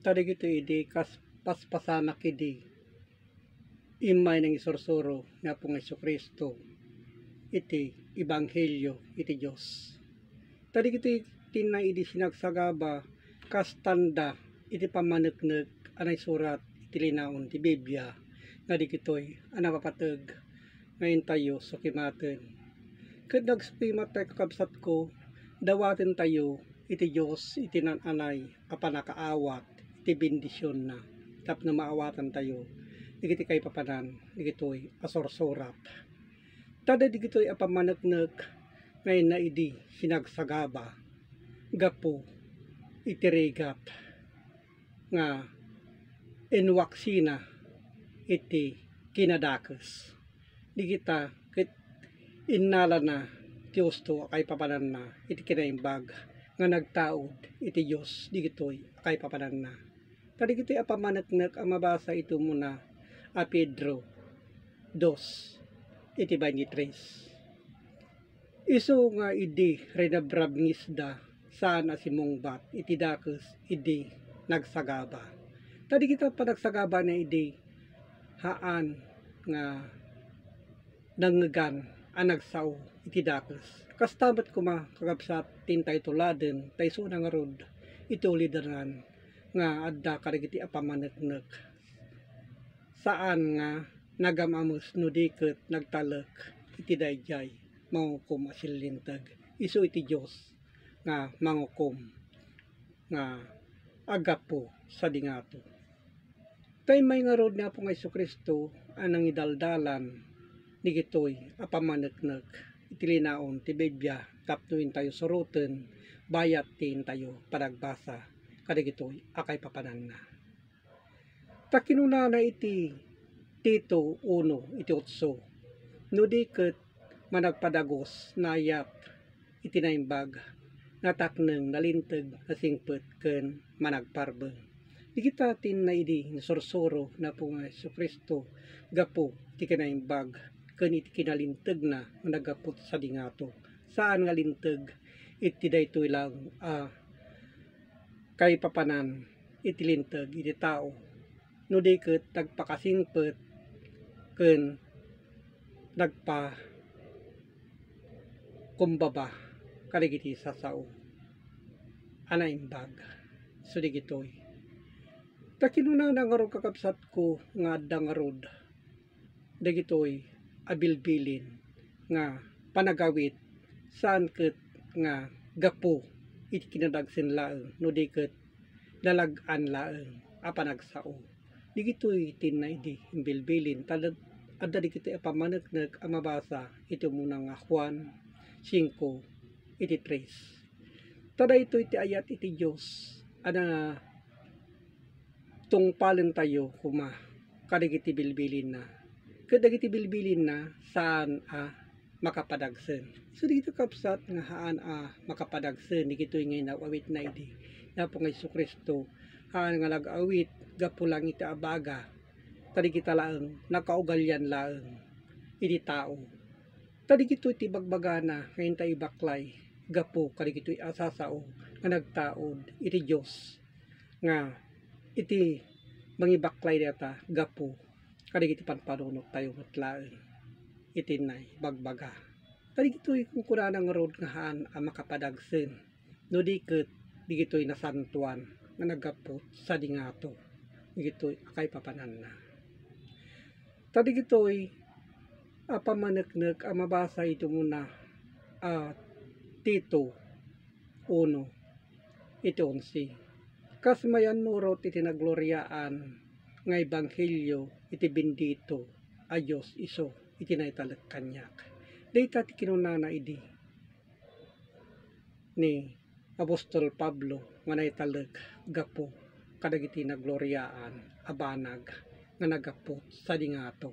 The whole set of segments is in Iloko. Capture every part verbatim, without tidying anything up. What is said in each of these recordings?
Ta dagitoy idi kas paspasamak idi immay nangisursuro ni Apo nga Jesu-Cristo iti ebanghelio iti Dios. Ta dagitoy tinna idi sinagsagaba kas tanda iti pammaneknek a naisurat iti linaon ti Biblia nga dagitoy a napapateg nga intayo sukimaten. Ket nagsukimat tayo, kakabsatko, dawatentayo iti Dios iti naan-anay a pannakaawat iti bendisionna tapno maawatantayo dagiti kaipapanan dagitoy a sursurat. Ta dagitoy a pammaneknek nga inna idi sinagsagaba gapu iti rigat nga inwaksina iti kinadakes. Dagita ket innalana ti husto a kaipapananna iti kinaimbag nga nagtaud iti Dios dagitoy a kaipapananna. Ta dagitoy a pammaneknek a mabasa iti umuna a Pedro dos iti twenty-three. Isu nga idi rinabrabngisda saan a simungbat iti dakes idi nagsagaba. Ta dagita panagsagabana idi haan nga nangngegan a nagsao iti dakes. Kasta met koma, kakabsat, ti intay tuladen ta isuna ngarud iti ulidanan nga adda kadagiti a pammaneknek. Saan nga nagam-ames no di ket nagtalek iti daydiay mangukom a sillinteg. Isu iti Dios nga mangukom nga aggapu sadi ngato. Ta immay ngarud ni Apo nga Jesu-Cristo a nangidaldalan dagitoy a pammaneknek iti linaon ti Biblia tapno intayo suroten bayat ti intayo panagbasa kadagitoy a kaipapananna. Ta kinunana iti Tito uno iti otso, no di ket managpadagus naayat iti naimbag, natakneng, nalinteg, nasingpet, ken managparbeng. Dagita ti inna idi nasursuro ni Apo nga Jesu-Cristo gapu iti kinaimbag ken iti kinalintegna nga naggapu sadi ngato. Saan nga linteg iti daytoy laeng a kaipapanan iti linteg iti tao, no di ket nagpakasingpet ken nagpakumbaba kadagiti sasao a naimbag. So, dagitoy. Ta kinunana ngarud, kakabsatko, nga adda ngarud dagitoy a bilbilin nga panagawid, saan ket nga gapu iti kinadagsen laeng, no di ket nalag-an laeng a panagsao. Dagitoy ti inna idi imbilbilin, ta adda dagitoy a pammaneknek a mabasa iti umuna nga Juan singko iti tres. Ta daytoy ti ayat iti Dios a na tungpalentayo koma kadagiti bilbilinna. Ket dagiti bilbilinna saan a makapadagsen. So, dagiti kabsat nga haan a makapadagsen, dagitoy nga inaw-awitna idi ni Apo nga Jesu-Cristo, haan nga nag-awit gapu laeng iti abaga, ta dagita laeng nakaugalian laeng iti tao. Ta dagitoy ti bagbagana nga inta ibaklay gapu kadagitoy a sasao nga nagtaud iti Dios. nga iti mangibaklay dayta gapu kadagiti pampanunot-tayo met laeng iti naibagbaga. Kadagitoy kunkunana ngarud nga haan a makapadagsen no di ket dagitoy nasantoan nga naggapu sadi ngato dagitoy a kaipapananna. Ta dagitoy a pammaneknek a mabasa iti umuna a Tito uno iti onse. Kas mayannurot iti nagloriaan nga ebanghelio iti bendito a Dios isu iti naitalek kaniak. Dayta ti kinunana idi ni apostol Pablo nga naitalek gapu kadagiti nagloriaan a banag nga naggapu sadi ngato.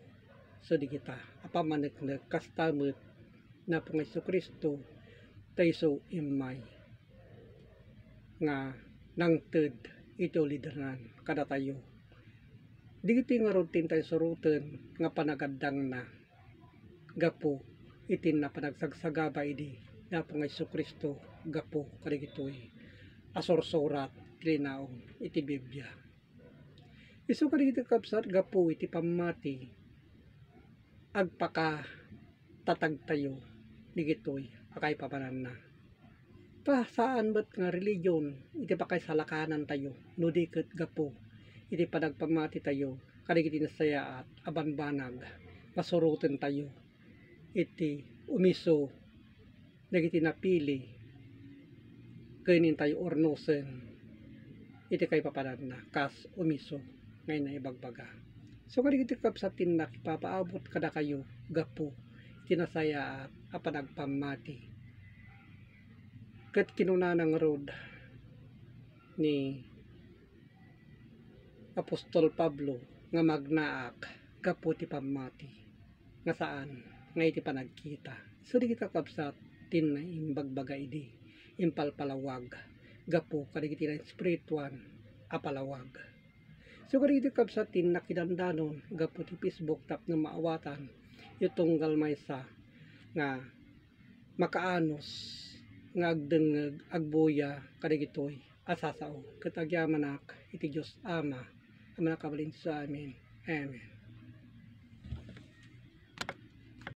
So, dagita a pammaneknek kasta met ni Apo nga Jesu-Cristo, ta isu immay nga nangted iti ulidanan kadatayo. Dagitoy ngarud ti intay suroten nga panagaddangna gapu iti napanagsagsaga idi ni Apo nga Jesu-Cristo gapu kadagitoy a sursurat ti linaon iti Biblia. Isu kadagiti kabsat, gapu iti pammati, agpakatatagtayo digitoy a kaipapananna. Ta saan met nga religion iti pakasalakanantayo, no di ket gapu iti panagpammatitayo kadagiti nasayaat a banbanag nga surotentayo iti umiso dagiti napili ken intayo urnosen iti kaipapananna kas umiso nga naibagbaga. So, kadagiti kabsat, ti nakipapaabot kadakayo gapu iti nasayaat a panagpammati. Ket kinunana ngarud ni Apostol Pablo nga magnaak gapu ti pammati, nga saan nga iti panagkita. So, dagiti kakabsat, ti naimbagbaga idi impalpalawag gapu kadagiti naespirituan a palawag. So, kadagiti kabsat, ti nakidandanon gapu ti Facebook tapno maawatan iti tunggal maysa nga makaanus nga agdengngeg, agbuya kadagitoy a sasao. Ket agyamanak iti Dios Ama a Mannakabalin. Amen. Amen.